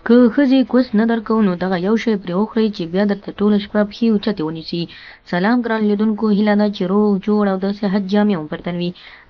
که ښځې کوس نه درکوو نو دغه یو شی پرې وخورئ چې بیا درته ټوله شپه پښې اوچتې ونیسي. سلام ګران لیدونکو، هیله ده چې روغ جوړ او د صحت جامې مو پر تن وي.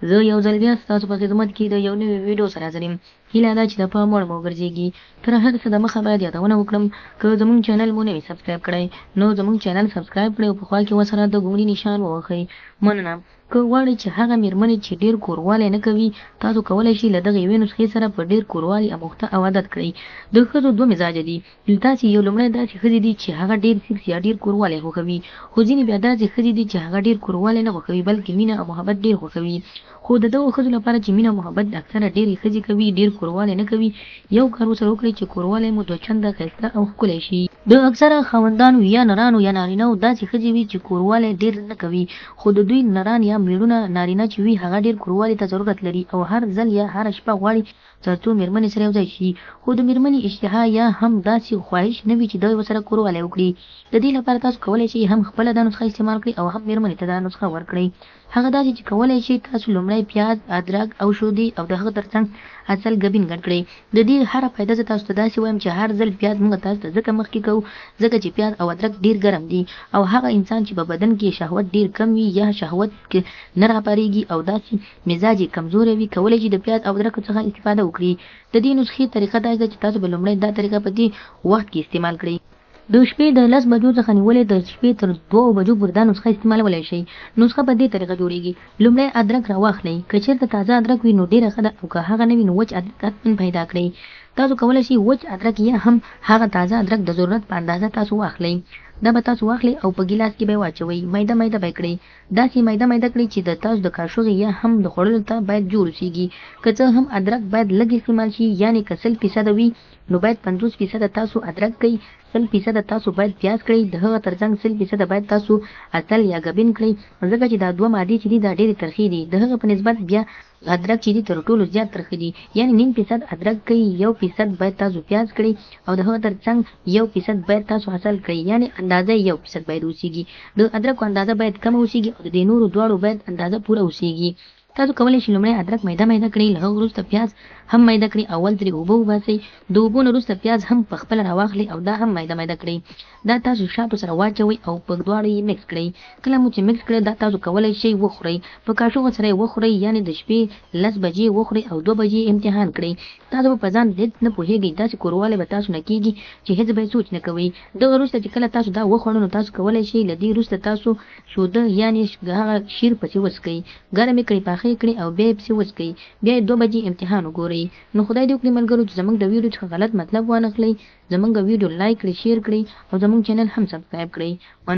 زه یو ځل بیا ستاسو په خدمت کې د یو نوي ویډیو سره حاضر یم. هیله ده چې د پام وړ مو وګرځیږي. تر هر څه د مخه باید یادونه وکړم، که زموږ چینل مو نه وي سبسکرایب کړی نو زموږ چینل سبسکرایب کړئ او په خوا کې ورسره د ګونګړي نشان ووهئ. مننه. که غواړئ چې هغه مېرمنې چې ډېر کوروالی نه کوي، تاسو کولای شئ له دغې یوې نسخې سره په ډېر کوروالي اموخته او عادت کړئ. د ښځو دوه مزاجه دي، داسې یو لومړی داسې ښځې دي چې هغه ډېر سیکس یا ډېر کوروالی خوښوي، خو ځینې بیا داسې ښځې دي چې هغه ډېر کوروالی نه خوښوي بلکې مینه او محبت ډېر خوښوي. خو د دغو ښځو لپاره چې مینه او محبت اکثره ډېرې ښځې کوي، ډېر کوروالی نه کوي، یو کار ورسره وکړئ چې کوروالی مو دوه چنده ښایسته او ښکلی شي. د اکثره خاوندانو یا نرانو یا نارینه وو داسې ښځې وي چې کوروالی ډېر نه کوي، خو د دوی نران یا مېړونه نارینه چې وي هغه ډېر کوروالي ته ضرورت لري او هر ځل یا هره شپه غواړي تر څو مېرمنې سره یوځای شي، خو د مېرمنې اشتها یا هم داسې خواهش نه وي چې دی ورسره کوروالی وکړي. د دې لپاره تاسو کولای شئ هم خپله دا نسخه استعمال کړئ او هم مېرمنې ته دا نسخه ورکړئ. هغه داسې چې کولای شئ تاسو لومړی پیاز، ادرک او شودې او د هغه ترڅنګ عسل ګبین ګډ کړئ. د دې هره فایده زه تاسو ته داسې وایم چې هر ځل پیاز موږ تاسو ته ځکه مخکې کوو ځکه چې پیاز او ادرک ډیر ګرم دي او هغه انسان چې په بدن کې یې شهوت ډیر کم وي یا شهوت کې نه راپاریږي او داسې مزاج یې کمزوری وي کولای شي د پیاز او ادرکو څخه استفاده وکړي. د دې نسخې طریقه داسې ده چې تاسو به لومړی دا طریقه په دې وخت کې استعمال کړئ. د شپې د لس بجو څخه نیولې تر شپې تر دوو بجو پورې دا نسخه استعمالولی شئ. نسخه په دې طریقه جوړیږي، لومړی ادرک راواخلئ، که چیرته تازه ادرک وي نو ډیره ښه ده او که هغه نه وي نو وچ ادرک حتما پیدا کړئ. تاسو کولی شئ وچ ادرک یا هم هغه تازه ادرک د ضرورت په اندازه تاسو واخلئ. دا به تاسو واخلئ او په ګیلاس کې به یې واچوئ، میده میده به یې کړئ. داسې یې میده میده کړئ چې د تاسو د کاشوغې یا هم د خوړلو ته باید جوړ اوسیږي. که څه هم ادرک باید لږ استعمال شي یعنې که 100 فیصده وي نو باید 50 فیصده تاسو ادرک کړئ، 100 فیصده تاسو باید پیاز کړئ، د هغه تر څنګ 100 فیصده باید تاسو عسل یا ګبین کړئ، ځکه چې دا دوه مادې چې دي دا ډېرې ترخې دي، د هغه په نسبت بیا ادرک چې دي تر ټولو زیات ترخه دي، یعنې نیم فیصد ادرک کړئ، یو فیصد باید تاسو پیاز کړئ او د هغه تر څنګ یو فیصد باید تاسو عسل کړئ، یعنې اندازه یې یو فیصد باید اوسیږي. د ادرکو اندازه باید کمه اوسیږي او د دې نورو دواړو باید اندازه پوره اوسیږي. تاسو کولی شئ لومړی ادرک میده میده کړئ، له هغه وروسته پیاز هم میده کړئ، اول ترې اوبه وباسئ، د اوبو نه وروسته پیاز هم په خپله راواخلئ او دا هم میده میده کړئ. دا تاسو شاتو سره واچوئ او په دواړو یې مکس کړئ. کله مو چې مکس کړل دا تاسو کولی شئ وخورئ، په کاشوغه سره یې وخورئ، یعنې د شپې لس بجې وخورئ او دوه بجې یې امتحان کړئ. تاسو به په ځان هېڅ نه پوهېږئ، داسې کوروالی به تاسو نه کېږي چې هېڅ به یې سوچ نه کوئ. دغه وروسته چې کله تاسو دا وخوړل نو تاسو کولی شئ له دې وروسته تاسو شوده یعنې هغه شیر پسې وڅښئ، ګرم یې کړئ، پاخه یې کړئ او بیا یې پسې وڅښئ، بیا یې دوه بجې امتحان وګورئ. نو خدای دې وکړي ملګرو چې زموږ د ویډیو څخه غلط مطلب وانخلئ، زموږ ویډیو لایک کړئ، شیر کړئ او زموږ چینل هم سبسکرایب کړئ.